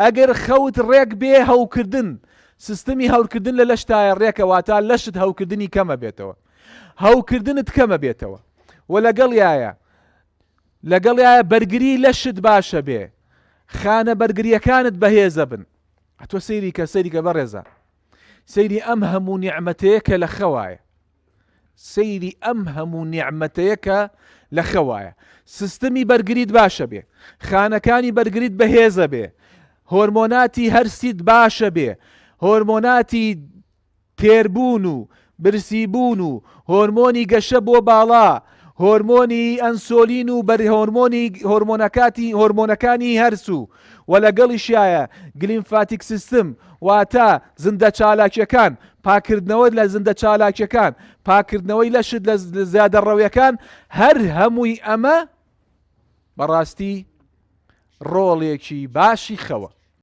ئەگەر خەوت ڕێک بێ هەوکردن سیستمی هەورکردن لە لەشتایە ڕێکە واتا لەشت هەوکردنی کەمە بێتەوە هەوکردنت کەمە بێتەوە و لەگەڵیایە لەگەڵیایە بەرگری لەشت باشە بێ خانە بەرگریەکانت بەهێزە بن ئەتۆ سەیری کە سەیری کە بەڕێزە سەیری ئەم هەموو نیعمەتەیە کە لە خەوایە سەیری ئەم هەموو نیعمەتەیە کە لە خەوایە. سیستمی بەرگریت باشە بێ، خانەکانی بەرگریت بەهێزە بێ، هۆرمۆناتی هەرسیت باشە بێ، هۆرمۆناتی تێربوون و برسیبوون و هۆرمۆنی گەشە بۆ باڵا، هۆرمۆنی ئەنسۆلین و بەر هۆرمۆنی هۆرمۆنەکاتی هۆرمۆنەکانی هەرس و و لەگەڵیشیایە glymphatic system واتە زیندە چالاکیەکان پاککردنەوەت لە زیندە چالاکیەکان، پاککردنەوەی لەشت لە زیادەڕەویەکان، هەر هەمووی ئەمە بەڕاستی ڕۆڵێکی باشی خەوە.